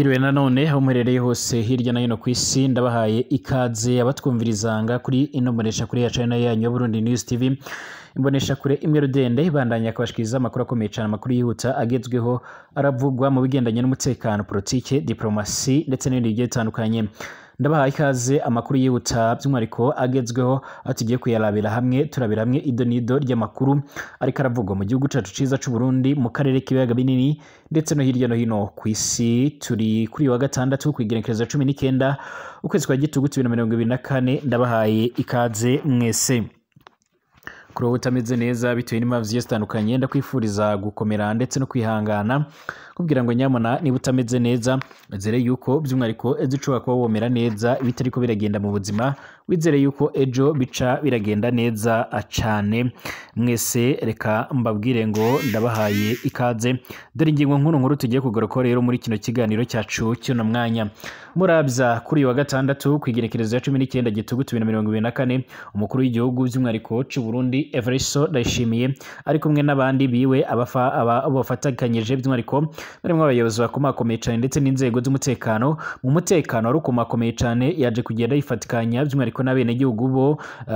Mwiriwe nanone aho muherereye hose hirya no hino ku isi, ndabahaye ikaze abatwumvirizanga kuri ino mbonesha kure ya channel yanyu ya Burundi News TV, imbonesha kure imwe rudende ibandanya kubashikiriza amakuru akomeye cyane, amakuru yihuta agezweho aravugwa mu bigendanye n'umutekano, politike, diplomasi ndetse n'ibindi bigiye bitandukanye. Ndabahaye ikaze amakuru yihuta by'umwihariko agezweho aho tugiye kuyarabira hamwe, turabira hamwe ido n'ido ry'amakuru ariko aravugwa mu gihugu cacu ciza c'u Burundi, mu karere k'ibiyaga binini ndetse no hirya no hino ku isi. Turi kuri uyu wa gatandatu kw'igenekerezo 19 ukwezi kwa Gitugutu 2024. Ndabahaye ikaze mwese. Kuri wowe utameze neza bitewe n'impamvu zigiye zitandukanye, ndakwifuriza gukomera ndetse no kwihangana, kugira ngo nyamuna niba utameze neza wizere yuko by'umwihariko ejo ushobora kuba womera neza bitariko biragenda mu buzima, wizere yuko ejo bica biragenda neza cane. Mwese reka mbabwire ngo ndabahaye ikaze. Dore ingingo nkuru nkuru tugiye kugarukaho rero muri kino kiganiro cyacu cy'uno mwanya. Murabya kuri uyu wa gatandatu kw'igenekerezo ya 19 Gitugutu 2024, umukuru w'igihugu by'umwihariko c'u Burundi Evariste Ndayishimiye ari kumwe n'abandi biwe abafatakanyije by'umwihariko barimo abayobozi bakomakomeye cyane ndetse n'inzego z'umutekano. Mu mutekano wari ukomakomeye cyane yaje kugenda yifatikanya by'umwihariko n'abenegihugu bo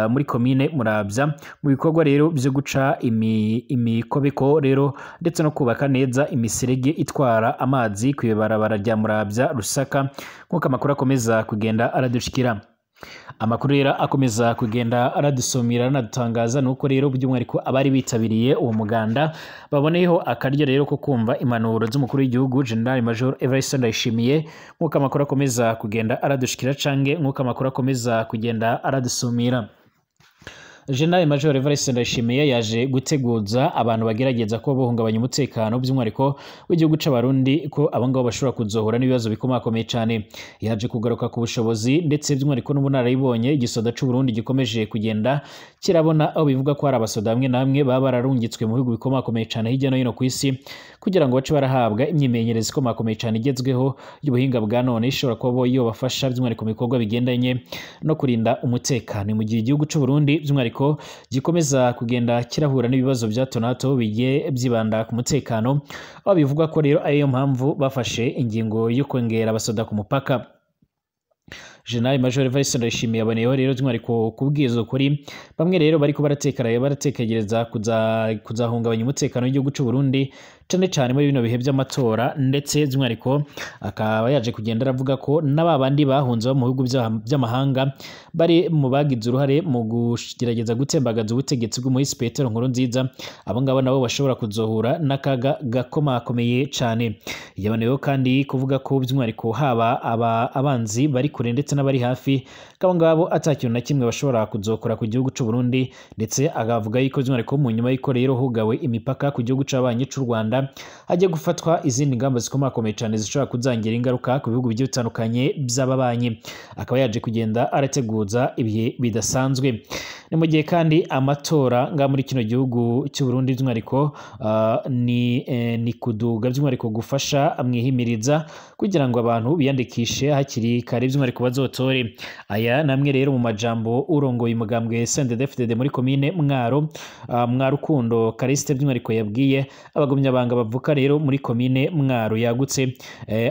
muri komine Muravya mu bikorwa rero byo guca imikobeko rero ndetse no kubaka neza imiserege itwara amazi ku ibarabara rya Muravya Rusaka, nk'uko amakuru akomeza kugenda aradushikira. Amakuru rero akomeza kugenda aradusomera anadutangaza nuko rero by'umwihariko abari bitabiriye uwo muganda baboneyeho akaryo rero ko kumva impanuro z'umukuru w'igihugu General Major Evariste Ndayishimiye, nk'uko amakuru akomeza kugenda aradushikira cange nk'uko amakuru akomeza kugenda aradusumira. General Major Evariste Ndayishimiye yaje guteguza abantu bagerageza ko bohungabanya umutekano by'umwihariko w'igihugu c'Abarundi ko abo ngabo bashobora kuzohura n'ibibazo bikomakomeye cyane. Yaje kugaruka ku bushobozi ndetse by'umwihariko n'ubunararibonye igisoda c'u Burundi gikomeje kugenda kirabona, aho bivuga ko hari abasoda bamwe na bamwe baba bararungitswe mu bihugu bikomakomeye cyane hirya no hino ku isi kugira ngo bace barahabwa imyimenyerezo ikomakomeye cyane igezweho y'ubuhinga bwa none ishobora kuba yobafasha by'umwihariko mu bikorwa bigendanye no kurinda umutekano. Mu gihe igihugu c'u Burundi by'umwihariko gikomeza kugenda kirahura n'ibibazo bya hato na hato bigiye byibanda ku mutekano, aho bivugwa ko rero ariyo mpamvu bafashe ingingo yo kongera abasoda ku mupaka. General Major Evariste Ndayishimiye yaboneyeho rero by'umwihariko kubwiza ukuri bamwe rero bariko baratekereza kuzahungabanya umutekano w'igihugu c'u Burundi cane cane muri bino bihe by'amatora, ndetse by'umwihariko akaba yaje kugenda aravuga ko n'aba bandi bahunze bo mu bihugu by'amahanga bari mu bagize uruhare mu kugerageza gutembagaza ubutegetsi bw'umuhisi Petero Nkurunziza, abo ngabo nabo bashobora kuzohura n'akaga gakomakomeye cane. Yaboneyeho kandi kuvuga ko by'umwihariko haba abanzi bari kure ndetse n'abari hafi kabo ngabo atakintu na kimwe bashobora kuzokora ku gihugu c'u Burundi, ndetse agavuga yuko by'umwihariko mu nyuma y'uko rero hugawe imipaka ku gihugu c'abanyi c'u Rwanda hajya gufatwa izindi ngamba zikomakomeye cyane zishobora kuzangira ingaruka ku bihugu bigiye bitandukanye by'ababanyi. Akaba yaje kugenda arateguza ibihe bidasanzwe. Ni mu gihe kandi amatora nga muri kino gihugu cy'u Burundi by'umwihariko ni kuduga by'umwihariko gufasha amwihimiriza kugira ngo abantu biyandikishe hakiri kare by'umwihariko bazotore. Aya namwe rero mu majambo urongoye umugambwe CNDD-FDD muri komine Mwaro, Mwarukundo Kariste by'umwihariko yabwiye abagumyabanga bavuka rero muri komine Mwaro yagutse,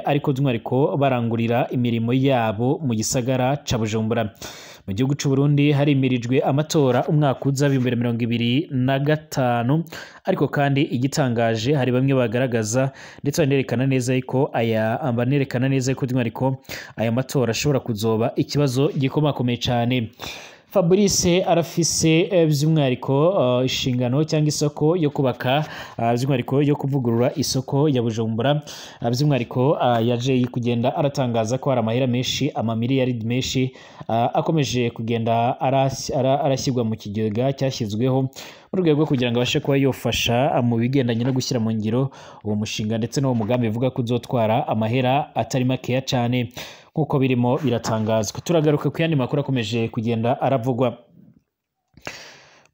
ariko by'umwihariko barangurira imirimo yabo mu gisagara ca Bujumbura. Mu gihugu c'u Burundi harimirijwe amatora umwaka uza 2025, ariko kandi igitangaje hari bamwe bagaragaza ndetse banerekana neza yuko aya banerekana neza yuko by'umwihariko aya matora ashobora kuzoba ikibazo gikomakomeye cyane. Fabrice arafise by'umwihariko inshingano cyangwa isoko yo kubaka by'umwihariko yo kuvugurura isoko ya Bujumbura. By'umwihariko yaje kugenda aratangaza ko hari amahera menshi, amamiliyari menshi akomeje kugenda arashyirwa mu kigega cyashyizweho mu rwego rwo kugira ngo abashe kuba yofasha mu bigendanye no gushyira mu ngiro uwo mushinga ndetse n'uwo mugambi bivuga ko uzotwara amahera atari makeya cyane nk'uko birimo biratangazwa. Turagaruka ku yandi makuru akomeje kugenda aravugwa.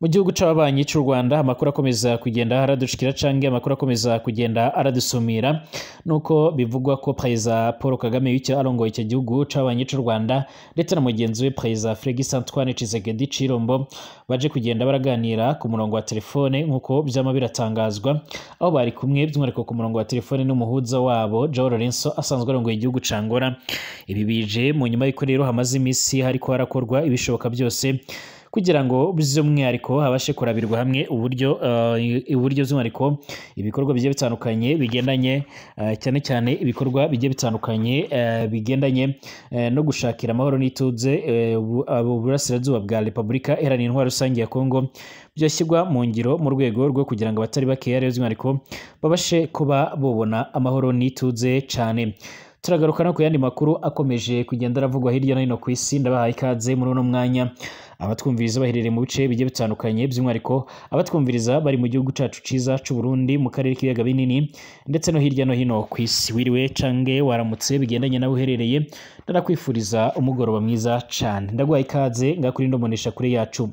Mu gihugu c'ababanyi c'u Rwanda, amakuru akomeza kugenda aradushikira canke amakuru akomeza kugenda aradusumira nuko bivugwa ko Perezida Paul Kagame w'icyo arongoye icyo gihugu c'ababanyi c'u Rwanda ndetse na mugenzi we Perezida Félix Antoine Tshisekedi Tshilombo baje kugenda baraganira ku murongo wa telefone, nk'uko vyama biratangazwa, aho bari kumwe by'umwihariko ku murongo wa telefone n'umuhuza wabo João Lourenço asanzwe arongoye igihugu ca Angola. Ibi bije mu nyuma y'uko rero hamaze imisi hariko harakorwa ibishoboka byose kugira ngo by'umwihariko habashe kurabirwa hamwe uburyo by'umwihariko ibikorwa bigiye bitandukanye bigendanye cyane cyane ibikorwa bigiye bitandukanye bigendanye no gushakira amahoro n'ituze uburasirazuba bwa Repubulika Iharanira Intwaro Rusange ya Kongo byashyirwa mu ngiro mu rwego rwo kugira ngo abatari bakeya rero by'umwihariko babashe kuba bobona amahoro n'ituze cyane. Turagaruka no ku yandi makuru akomeje kugenda aravugwa hirya no hino ku isi. Ndabahaye ikaze muri uno mwanya abatwumviriza baherereye mu bice bigiye bitandukanye, by'umwihariko abatwumviriza bari mu gihugu cacu ciza c'u Burundi, mu karere k'ibiyaga binini ndetse no hirya no hino ku isi. Wiriwe cange waramutse bigendanye nawe uherereye, ndanakwifuriza umugoroba mwiza cane. Ndaguhaye ikaze ngakuri ndomonesha kure yacu.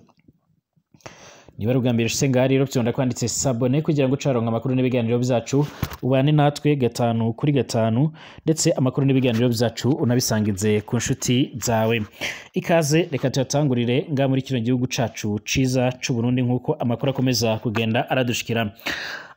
Niba ari ubwa mbere ushitse ngaha rero, vyonda kwanditse sabone kugira ngo ucaronka amakuru n'ibiganiro vyacu, ubane natwe 5 kuri 5, ndetse amakuru n'ibiganiro vyacu unabisangize ku nshuti zawe. Ikaze, reka tuyatangurire ngaha muri kino gihugu cacu ciza c'u Burundi, nk'uko amakuru akomeza kugenda aradushikira.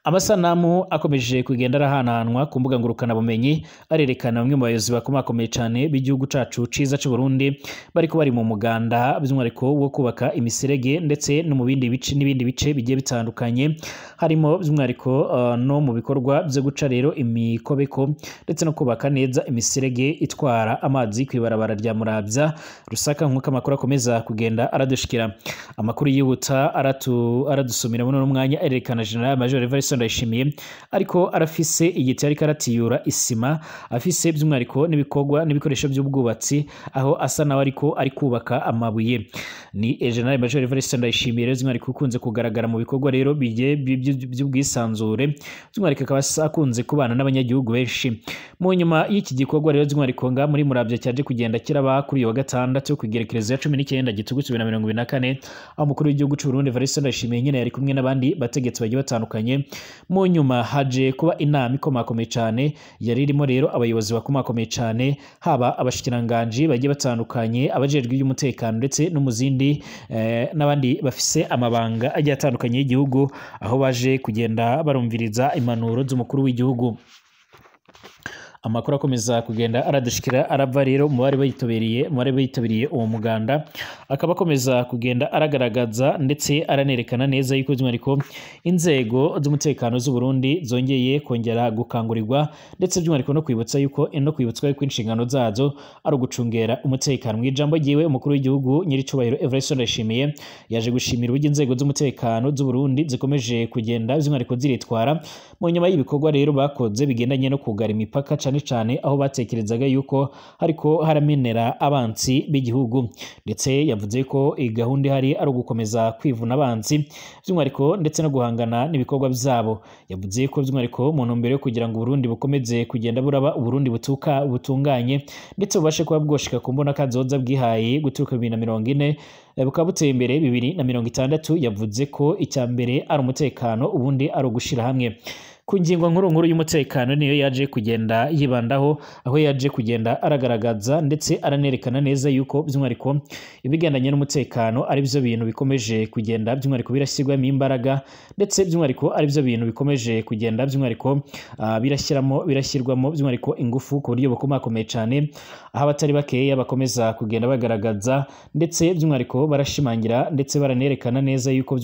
Amasanamu akomeje kugenda arahanahanwa ku mbuga ngurukanabumenyi arerekana bamwe mu bayobozi bakomakomeye cyane b'igihugu cacu ciza c'u Burundi bariko bari mu muganda by'umwihariko wo kubaka imiserege ndetse no mu bindi bice n'ibindi bice bigiye bitandukanye, harimo by'umwihariko no mu bikorwa byo guca rero imikobeko ndetse no kubaka neza imiserege itwara amazi ku ibarabara rya Muravya Rusaka, nk'uko amakuru akomeza kugenda aradushikira. Amakuru yihuta aradusumira muri uno mwanya arerekana General Major Evariste Ndayishimiye ariko arafise igiti ariko aratiyura isima, afise by'umwihariko n'ibikorwa n'ibikoresho by'ubwubatsi, aho asa nawe ariko ari kubaka amabuye. Ni General Major Evariste Ndayishimiye rero by'umwihariko ukunze kugaragara mu bikorwa rero by'ubwisanzure, by'umwihariko akaba akunze kubana n'abanyagihugu benshi. Mu nyuma y'iki gikorwa rero by'umwihariko nga muri Muravya cyaje kugenda kiraba kuri uyu wa gatandatu ku igerekerezo ya 19 Gitugutu 2024, aho umukuru w'igihugu c'u Burundi Evariste Ndayishimiye nyene yari kumwe n'abandi bategetsi bagiye batandukanye. Mu nyuma haje kuba inama ikomakomeye cyane yari irimo rero abayobozi bakomakomeye cyane, haba abashikiranganji bagiye batandukanye, abajejwe iby'umutekano ndetse no mu zindi n'abandi bafise amabanga agiye atandukanye y'igihugu, aho baje kugenda barumviriza impanuro z'umukuru w'igihugu. Amakuru akomeza kugenda aradushikira arava rero mu bari bitabiriye uwo muganda, akaba akomeza kugenda aragaragaza ndetse aranerekana neza yuko by'umwihariko inzego z'umutekano z'u Burundi zongeye kongera gukangurirwa, ndetse by'umwihariko no kwibutsa yuko no kwibutswa yuko inshingano zazo ari ugucungera umutekano. Mu ijambo ryiwe umukuru w'igihugu nyiricubahiro Evariste Ndayishimiye yaje gushimira uburyo inzego z'umutekano z'u Burundi zikomeje kugenda by'umwihariko ziritwara mu nyuma y'ibikorwa rero bakoze bigendanye no kugara imipaka, cyane cyane aho batekerezaga yuko hariko haramenera abansi b'igihugu. Ndetse yavuze ko iyi gahunda ihari ari ugukomeza kwivuna abansi by'umwihariko ndetse no guhangana n'ibikorwa byabo. Yavuze ko by'umwihariko mu ntumbero yo kugira ngo Uburundi bukomeze kugenda buraba Uburundi butuka butunganye ndetse bubashe kuba bwoshika ku mbona kazoza bwihaye guturuka 2040 bukaba buteye imbere 2060. Yavuze ko icya mbere ari umutekano, ubundi ari ugushira hamwe. Ku ngingo nkuru nkuru y'umutekano niyo yaje kugenda yibandaho, aho yaje kugenda aragaragaza ndetse aranerekana neza yuko by'umwihariko ibigendanye n'umutekano ari byo bintu bikomeje kugenda by'umwihariko birashyirwamo imbaraga, ndetse by'umwihariko ari byo bintu bikomeje kugenda by'umwihariko birashyirwamo by'umwihariko ingufu ku buryo bukomakomeye cyane, aho abatari bakeya bakomeza kugenda bagaragaza ndetse by'umwihariko barashimangira ndetse baranerekana neza yuko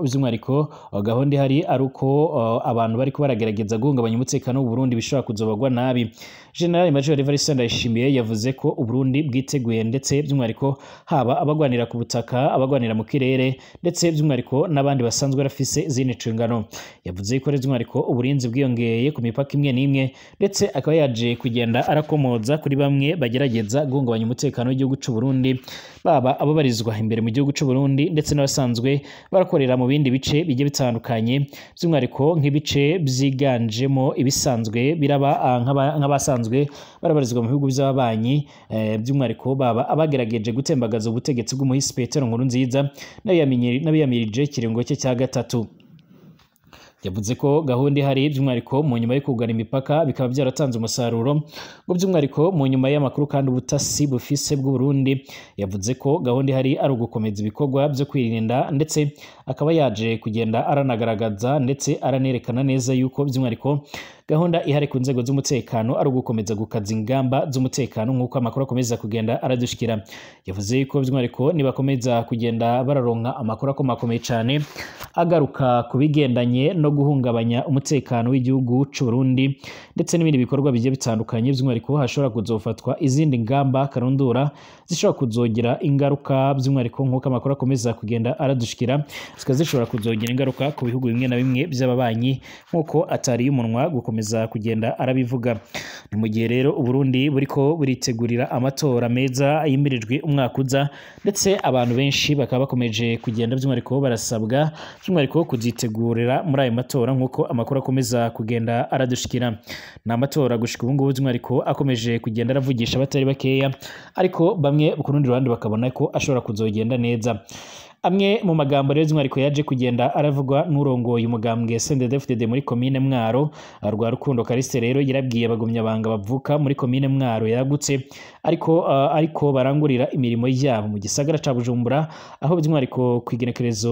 by'umwihariko gahunda ihari ari uko abantu bariko baragerageza guhungabanya umutekano w'u Burundi bishobora kuzobagwa nabi. General Major Evariste Ndayishimiye yavuze ko u Burundi bwiteguye ndetse by'umwihariko haba abagwanira ku butaka, abagwanira mu kirere ndetse by'umwihariko n'abandi basanzwe barafise izindi nshingano. Yavuze ko by'umwihariko uburinzi bwiyongeye ku mipaka imwe n'imwe, ndetse akaba yaje kugenda arakomoza kuri bamwe bagerageza guhungabanya umutekano w'igihugu c'u Burundi, baba ababarizwa imbere mu gihugu c'u Burundi ndetse n'abasanzwe barakorera mu bindi bice bigiye bitandukanye, by'umwihariko nk'ibice byiganjemo ibisanzwe biraba nk'abasanzwe abasanzwe barabarizwa mu bihugu by'ababanyi, by'umwihariko baba abagerageje gutembagaza ubutegetsi bw'umuhisi Petero Nkurunziza n'abiyamirije ikiringo cye cya gatatu. Yavuze ko gahunda ihari by'umwihariko mu nyuma yo kugara imipaka bikaba byaratanze umusaruro, ngo by'umwihariko mu nyuma y'amakuru kandi ubutasi bufise bw'u Burundi. Yavuze ko gahunda ihari ari ugukomeza ibikorwa byo kwirinda, ndetse akaba yaje kugenda aranagaragaza ndetse aranerekana neza yuko by'umwihariko gahunda ihari ku nzego z'umutekano ari ugukomeza gukaza ingamba z'umutekano nk'uko amakuru akomeza kugenda aradushikira. Yavuze yuko by'umwihariko nibakomeza kugenda bararonka amakuru akomakomeye cyane agaruka ku bigendanye no guhungabanya umutekano w'igihugu c'u Burundi ndetse n'ibindi bikorwa bigiye bitandukanye, by'umwihariko hashobora kuzofatwa izindi ngamba karundura zishobora kuzogira ingaruka, by'umwihariko nk'uko amakuru akomeza kugenda aradushikira, zikaba zishobora kuzogira ingaruka ku bihugu bimwe na bimwe by'ababanyi nk'uko atari y'umunwa gukomeza kugenda arabivuga. Ni mu gihe rero Uburundi buriko buritegurira amatora meza yimirijwe umwaka uza, ndetse abantu benshi bakaba bakomeje kugenda by'umwihariko barasabwa by'umwihariko kuzitegurira muri ayo matora nk'uko amakuru akomeza kugenda aradushikira. Ni amatora gushika ubu ngubu by'umwihariko akomeje kugenda aravugisha abatari bakeya, ariko bamwe ku rundi ruhande bakabona ko ashobora kuzogenda neza. Amwe mu magambo rero by'umwihariko yaje kugenda aravugwa n'urongoye umugambwe CNDD-FDD muri komine Mwaro, rwa Rukundo Kaliste, rero yarabwiye abagumyabanga bavuka muri komine Mwaro yagutse ariko barangurira imirimo yabo mu gisagara ca Bujumbura, aho by'umwihariko kwigenekerezo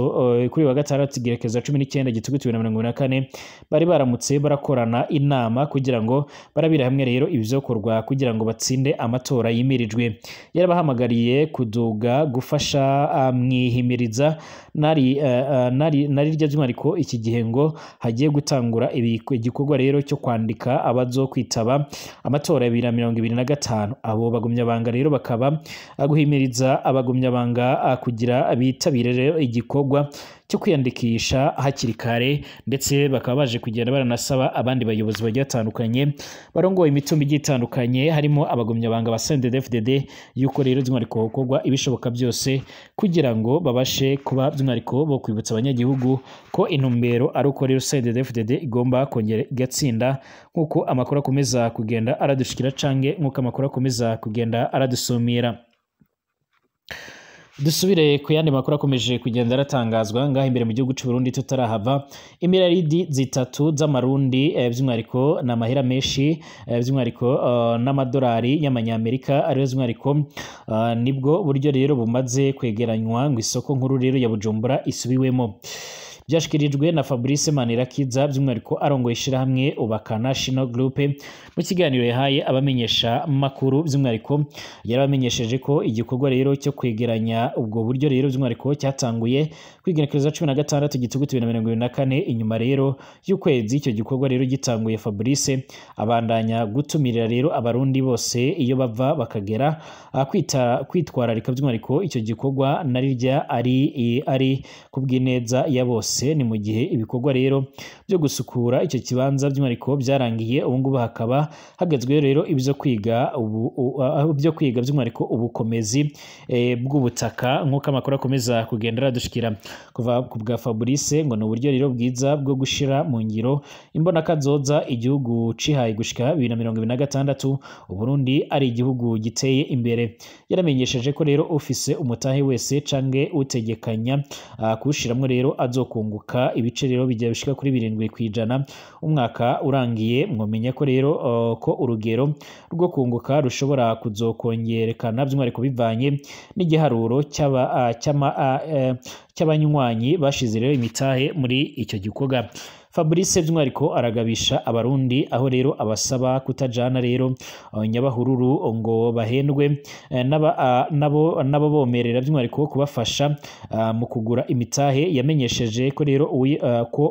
kuri wa gatandatu igenekerezo 19 Gitugutu 2024 bari baramutse barakorana inama kugira ngo barabira hamwe rero ibivyokorwa kugira ngo batsinde amatora yimirijwe. Yarabahamagariye kuduga gufasha mwihimiriza nari rya by'umwihariko iki gihe ngo hagiye gutangura igikorwa rero cyo kwandika abazo kwitaba amatora ya 2025. Abo bagumyabanga rero bakaba guhimiriza abagumyabanga kugira bitabire rero igikorwa cyo kwiyandikisha hakiri kare, ndetse bakaba baje kugenda baranasaba abandi bayobozi bagiye batandukanye barongoye imitumba igiye itandukanye harimo abagumyabanga ba CNDD-FDD yuko rero by'umwihariko gukorwa ibishoboka byose kugira ngo babashe kuba by'umwihariko bo kwibutsa abanyagihugu ko intumbero ari uko rero CNDD-FDD igomba kongera igatsinda nk'uko amakuru akomeza kugenda aradushikira canke nk'uko amakuru akomeza kugenda aradusumira. Dusubire ku yandi makuru akomeje kugenda aratangazwa ngaho imbere mu gihugu c'u Burundi tutarahava. Imiraridi zitatu z'amarundi by'umwihariko na mahera menshi by'umwihariko n'amadolari y'amanyamerika ariyo by'umwihariko nibwo buryo rero bumaze kwegeranywa ngo isoko nkuru rero ya Bujumbura isubiwemo. Byashikirijwe na Fabrice Manirakiza by'umwihariko arongoye ishirahamwe Ubaka National Group mu kiganiro yahaye abamenyesha makuru, by'umwihariko yarabamenyesheje ko igikorwa rero cyo kwegeranya ubwo buryo rero by'umwihariko cyatanguye kwigenekereza 16 Gitugutu 2024. Inyuma rero y'ukwezi icyo gikorwa rero gitanguye, Fabrice abandanya gutumirira rero abarundi bose iyo bava bakagera kwitwararika by'umwihariko icyo gikorwa narirya ari kubwineza ya bose. Ni mu gihe ibikorwa rero byo gusukura icyo kibanza by'umwihariko byarangiye, ubu ngubu hakaba hagezweho rero ibyo kwiga byo kwiga by'umwihariko ubukomezi bw'ubutaka nk'uko amakuru akomeza kugenda aradushikira. Kuva ku bwa Fabrice ngo ni uburyo rero bwiza bwo gushira mu ngiro imbonakazoza igihugu cihaye gushika 2026 Uburundi ari igihugu giteye imbere. Yaramenyesheje ko rero ufise umutahe wese canke utegekanya kuwushiramwo rero azokunguka ibice rero bijya bishika kuri 7% umwaka urangiye. Mwomenya ko rero ko urugero rwo kunguka rushobora kuzokongerekana by'umwihariko bivanye n'igiharuro cy'abanywanyi bashize rero imitahe muri icyo gikorwa. Fabrice by'umwihariko aragabisha abarundi aho rero abasaba kutajana rero nyabahururu ngo bahendwe nabo bomerera by'umwihariko kubafasha mu kugura imitahe. Yamenyesheje ko rero ko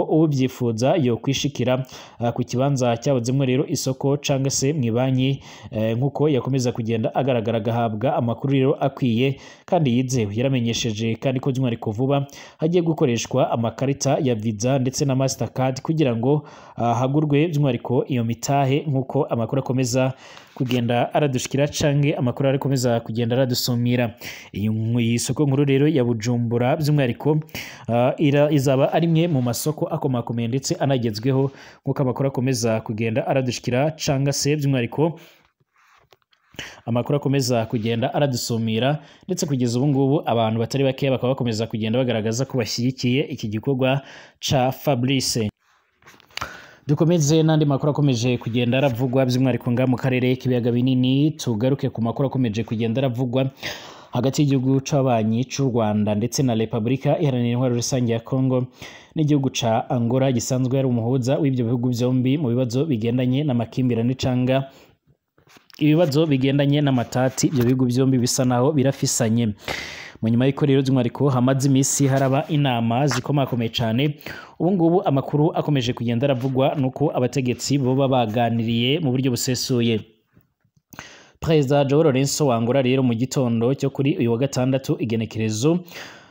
uwubyifuza yo kwishikira ku kibanza cyabuzemwo rero isoko canke se mu banki, nkuko yakomeza kugenda agaragara agahabwa amakuru rero akwiye kandi yizewe. Yaramenyesheje kandi ko by'umwihariko vuba hagiye gukoreshwa amakarita amakarita ya Visa ndetse na Mastercard kugira ngo hagurwe by'umwihariko iyo mitahe, nk'uko amakuru akomeza kugenda aradushikira canke amakuru arakomeza kugenda aradusumira. Iyi soko nkuru rero ya Bujumbura by'umwihariko izaba ari imwe mu masoko akomakomeye ndetse anagezweho, nk'uko amakuru akomeza kugenda aradushikira canga se by'umwihariko amakuru akomeza kugenda aradusumira. Ndetse kugeza ubu ngubu abantu batari bake bakaba bakomeza kugenda bagaragaza ko bashyigikiye iki gikorwa ca Fabrice. Dukomeze n'andi makuru akomeje kugenda aravugwa by'umwihariko nga mu karere k'ibiyaga binini. Tugaruke ku makuru akomeje kugenda aravugwa hagati y'igihugu c'abanyi c'u Rwanda ndetse na Repubulika Iharanira Intwaro Rusange ya Congo n'igihugu ca Angola gisanzwe ari umuhuza w'ibyo bihugu byombi mu bibazo bigendanye n'amakimbirane canga ibibazo bigendanye n'amatati ibyo bihugu byombi bisa naho birafisanye. Mu nyuma y'uko rero by'umwihariko hamaze iminsi haraba inama zikomakomeye cyane, ubu ngubu amakuru akomeje kugenda aravugwa nuko abategetsi boba baganiriye mu buryo busesuye. Perezida João Lourenço wa Angola rero mu gitondo cyo kuri uyu wa gatandatu igenekerezo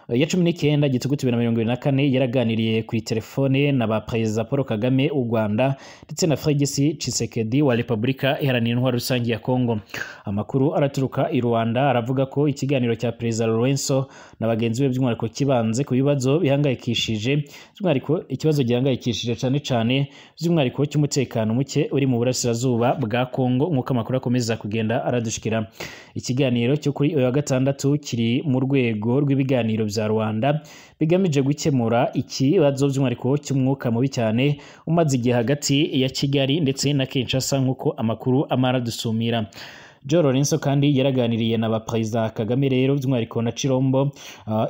ya 19 Gitugutu 2024 yaraganiriye kuri telefone na ba Perezida Paul Kagame w'u Rwanda ndetse na Félix Tshisekedi wa Repubulika Iharanira Intwaro Rusange ya Congo. Amakuru araturuka i Rwanda aravuga ko ikiganiro cya Perezida Lourenço na bagenzi be by'umwihariko kibanze ku bibazo bihangayikishije by'umwihariko ikibazo gihangayikishije cyane cyane by'umwihariko cy'umutekano muke uri mu burasirazuba bwa Congo, nk'uko amakuru akomeza kugenda aradushikira. Ikiganiro cyo kuri uyu wa gatandatu kiri mu rwego rw'ibiganiro bya Rwanda bigamije gukemura ikibazo by'umwihariko cy'umwuka mubi cyane umaze igihe hagati ya Kigali ndetse na Kinshasa, nk'uko amakuru amara dusumira. João Lourenço kandi yaraganiriye na ba Perezida Kagame rero by'umwihariko na Chirombo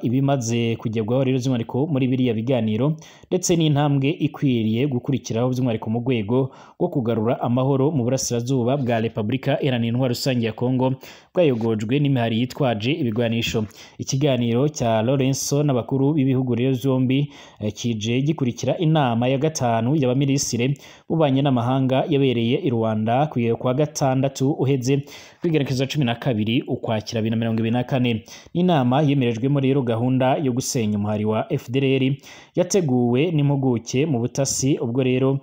ibimaze kugerwaho rero by'umwihariko muri biriya biganiro ndetse n'intambwe ikwiriye gukurikiraho by'umwihariko mu rwego rwo kugarura amahoro mu burasirazuba bwa Repubulika Iharanira Intwaro Rusange ya Congo bwayogojwe n'imihari yitwaje ibigwanisho. Ikiganiro cya Lourenço n'abakuru b'ibihugu rero byombi kije gikurikira inama ya gatanu y'abaminisitiri b'ububanyi n'amahanga yabereye i Rwanda ku wa gatandatu uheze kwigerekezo 12 Ukwakira 2024. N'inama yemerejwemo rero gahunda yo gusenya umuhari wa FDLR yateguwe n'impuguke mu butasi ubwo rero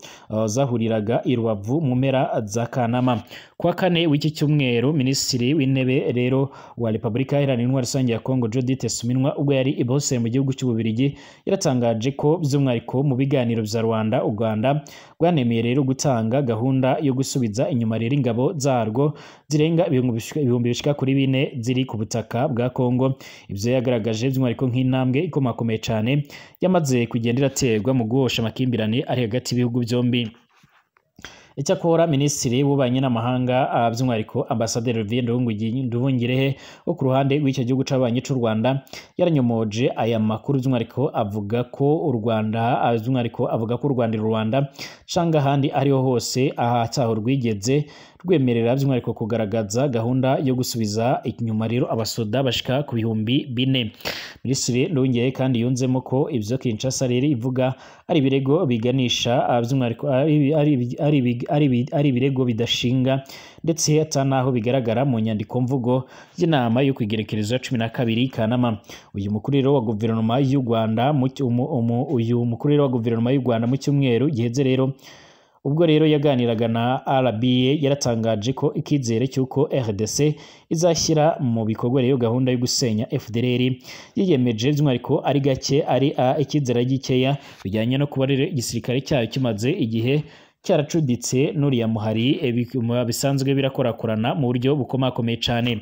zahuriraga i Rubavu mu mpera za Kanama. Kuwa kane w'iki cyumweru Minisitiri w'Intebe rero wa Repubulika Iharanira Intwaro Rusange ya Congo Judith Suminwa ubwo yari i Bruxelles mu gihugu cy'Ububiligi yaratangaje ko by'umwihariko mu biganiro bya Rwanda u Rwanda rwanemeye rero gutanga gahunda yo gusubiza inyuma rero ingabo zarwo zirenga ibihumbi bishika kuri 4 ziri ku butaka bwa Congo. Ibyo yagaragaje by'umwihariko nk'intambwe ikomakomeye cyane yamaze kugenda iraterwa mu guhosha amakimbirane ari hagati y'ibihugu byombi. Icyakora Minisitiri w'Ububanyi n'Amahanga by'umwihariko Ambasaderi Olivier Nduhungirehe wo ku ruhande rw'icyo gihugu c'abanyi c'u Rwanda yaranyomoje aya makuru by'umwihariko avuga ko u Rwanda by'umwihariko avuga ko u Rwanda Rwanda canga ahandi ariho hose ahataho rwigeze rwemerera by'umwihariko kugaragaza gahunda yo gusubiza inyuma rero abasoda bashika ku 4000. Minisitiri Nduhungirehe kandi yunzemo ko ibyo Kinshasa rero ivuga ari ibirego biganisha by'umwihariko ari ibirego bidashinga ndetse atanaho bigaragara mu nyandiko mvugo y'inama yo kwigerekereza 12 Kanama. Uyu mukuru rero wa guverinoma y'u Rwanda mu cyumweru giheze rero ubwo rero yaganiraga na RBA yaratangaje ko ikizere cy'uko RDC izashyira mu bikorwa rero gahunda yo gusenya FDLR yiyemeje by'umwihariko ari gake ari ikizere gikeya bijyanye no kuba rero igisirikare cyayo kimaze igihe cyaracuditse n'uriya muhari bisanzwe birakorakorana mu buryo bukomakomeye cyane.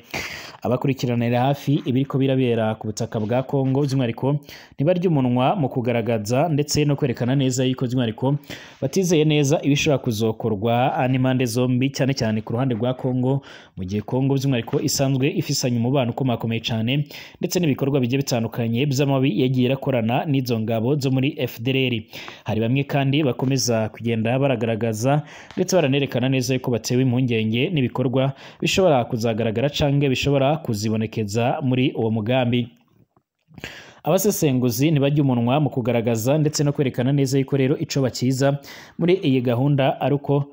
Abakurikiranira hafi ibiriko birabera ku butaka bwa Congo by'umwihariko ntibarya umunwa mu kugaragaza ndetse no kwerekana neza yuko by'umwihariko batizeye neza ibishobora kuzokorwa n'impande zombi cyane cyane ku ruhande rwa Congo, mu gihe Congo by'umwihariko isanzwe ifisanye umubano ukomakomeye cyane ndetse n'ibikorwa bigiye bitandukanye by'amabi yagiye irakorana n'izo ngabo zo muri FDLR. Hari bamwe kandi bakomeza kugenda baragaragaza ndetse baranerekana neza yuko batewe impungenge n'ibikorwa bishobora kuzagaragara canke bishobora kuzibonekeza muri uwo mugambi. Abasesenguzi ntibajya umunwa mu kugaragaza ndetse no kwerekana neza yuko rero ico bakiza muri iyi gahunda aruko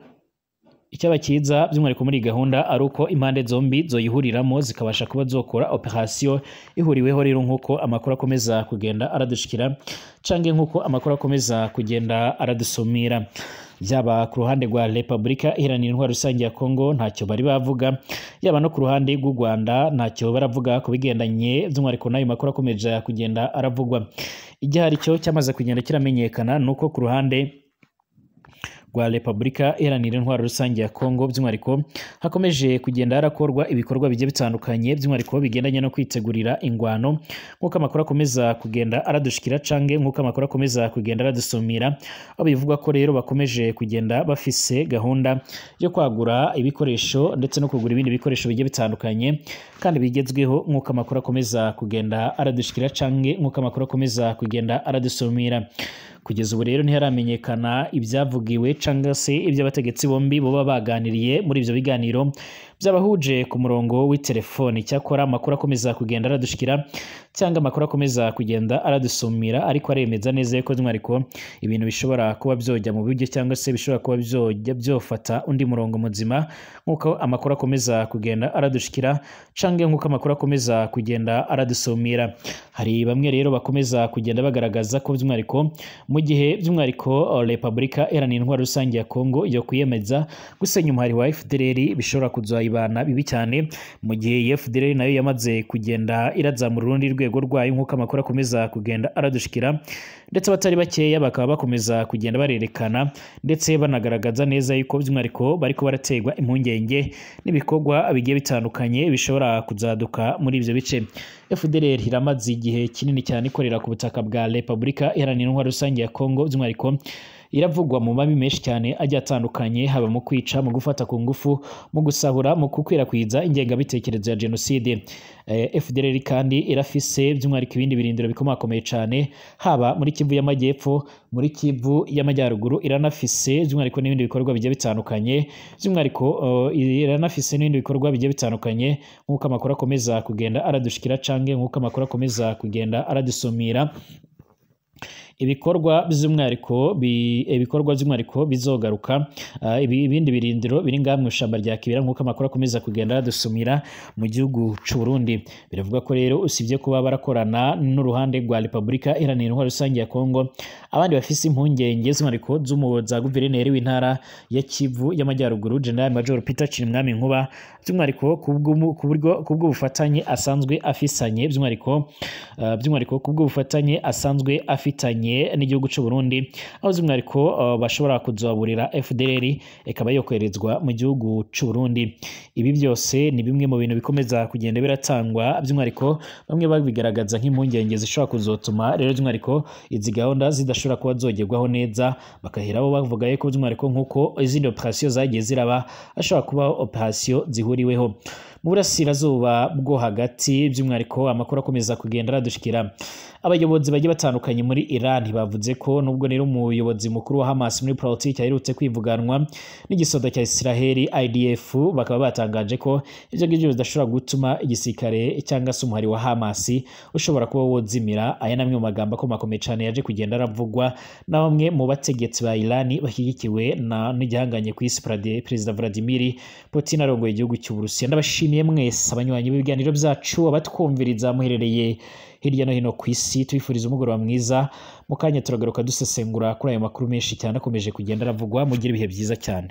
Icyaba cyiza by'umwihariko muri iyi gahunda ari uko impande zombi zoyihuriramo zikabasha kuba zokora operation ihuriweho rero, nk'uko amakuru akomeza kugenda aradushikira canke nk'uko amakuru akomeza kugenda aradusumira. Yaba ku ruhande rwa Repubulika Iharanira Intwaro Rusange ya Kongo ntacyo bari bavuga, yaba no ku ruhande rw'u Rwanda ntacyo baravuga ku bigendanye by'umwihariko n'ayo makuru akomeje kugenda aravugwa. Igihari cyo cyamaze kugenda kiramenyekana nuko ku ruhande rwa Repubulika Iharanira Intwaro Rusange ya Kongo by'umwihariko hakomeje kugenda harakorwa ibikorwa bigiye bitandukanye by'umwihariko bigendanye no kwitegurira ingwano, nk'uko amakuru akomeza kugenda aradushikira cange nk'uko amakuru akomeza kugenda aradusumira, aho bivugwa ko rero bakomeje kugenda bafise gahunda yo kwagura ibikoresho ndetse no kugura ibindi bikoresho bigiye bitandukanye kandi bigezweho, nk'uko amakuru akomeza kugenda aradushikira cange nk'uko amakuru akomeza kugenda aradusumira. Kugeza ubu rero ntiharamenyekana ibyavugiwe cyangwa se iby'abategetsi bombi boba baganiriye muri ibyo biganiro byabahuje ku murongo w'itelefoni. Cyakora amakuru akomeza kugenda aradushikira cyangwa amakuru akomeza kugenda aradusumira ariko aremeza neza yuko by'umwihariko ibintu bishobora kuba byojya mu buryo cyangwa se bishobora kuba byojya byofata undi murongo muzima, nk'uko amakuru akomeza kugenda aradushikira cyangwa nk'uko amakuru akomeza kugenda aradusumira. Hari bamwe rero bakomeza kugenda bagaragaza ko by'umwihariko mu gihe by'umwihariko Repubulika Iharanira Intwaro Rusange ya Kongo yo kwiyemeza gusenya umuhari wa FDLR bishobora kuzayibana bibi cyane, mu gihe FDLR nayo yamaze kugenda irazamura urundi rwego rwayo, nk'uko amakuru akomeza kugenda aradushikira, ndetse abatari bakeya bakaba bakomeza kugenda barerekana ndetse banagaragaza neza yuko by'umwihariko bariko baraterwa impungenge n'ibikorwa bigiye bitandukanye bishobora kuzaduka muri ibyo bice. FDLR iramaze igihe kinini cyane ikorera ku butaka bwa Repubulika Iharanira Intwaro Rusange ya Kongo, by'umwihariko iravugwa mu mabi menshi cyane agiye atandukanye, haba mu kwica, mu gufata ku ngufu, mu gusahura, mu gukwirakwiza ingengabitekerezo ya jenoside. FDLR kandi irafise by'umwihariko ibindi birindiro bikomakomeye cyane, haba muri Kivu y'Amajyepfo, muri Kivu y'Amajyaruguru, iranafise by'umwihariko n'ibindi bikorwa bigiye bitandukanye, by'umwihariko iranafise n'ibindi bikorwa bigiye bitandukanye, nk'uko amakuru akomeza kugenda aradushikira cange nk'uko amakuru akomeza kugenda aradusumira. Ibikorwa by'umwihariko bizogaruka ibindi birindiro biri ngaha mu ishyamba rya Kibira, nk'uko amakuru akomeza kugenda adusumira mu gihugu c'u Burundi. Biravuga ko rero usibye kuba barakorana n'uruhande rwa Repubulika Iharanira Intwaro Rusange ya Kongo, abandi bafise impungenge z'umwihariko za guverineri w'intara ya Kivu y'Amajyaruguru General Major Peter Chirimwami Nkuba, by'umwihariko kubw'ubufatanye asanzwe afisanye by'umwihariko kubw'ubufatanye asanzwe afitanye n'igihugu cy'u Burundi, aho by'umwihariko bashobora kuzaburira FDLR ikaba yokoherezwa mu gihugu cy'u Burundi. Ibi byose ni bimwe mu bintu bikomeza kugenda biratangwa, by'umwihariko bamwe babigaragaza nk'impungenge zishobora kuzotuma rero by'umwihariko izi gahunda zidashobora kuba zogerwaho neza, bakaheraho bavuga ko by'umwihariko nk'uko izindi operation zagiye ziraba ashobora kuba operation zihuriweho mu burasirazuba bwo hagati. By'umwihariko amakuru akomeza kugenda aradushikira, abayobozi bagiye batandukanye muri Iran bavuze ko nubwo rero umuyobozi mukuru wa Hamas muri politiki aherutse kwivuganwa n'igisoda cya Israel IDF, bakaba batangaje ko ibyo ngibyo bidashobora gutuma igisirikare cyangwa se umuhari wa Hamas ushobora kuba wozimira. Aya namwe mu magambo akomakomeye cyane yaje kugenda aravugwa na bamwe mu bategetsi ba Iran bashyigikiwe n'igihanganye ku isi Perezida Vladimir Putin arongoye igihugu cy'u Burusiya. Ndabashimiye mwese abanywanyi b'ibiganiro byacu, abatwumviriza muherereye hirya no hino ku isi, tubifuriza umugoroba mwiza. Mu kanya turagaruka dusesengura kuri ayo makuru menshi cyane akomeje kugenda aravugwa. Mugire ibihe byiza cyane.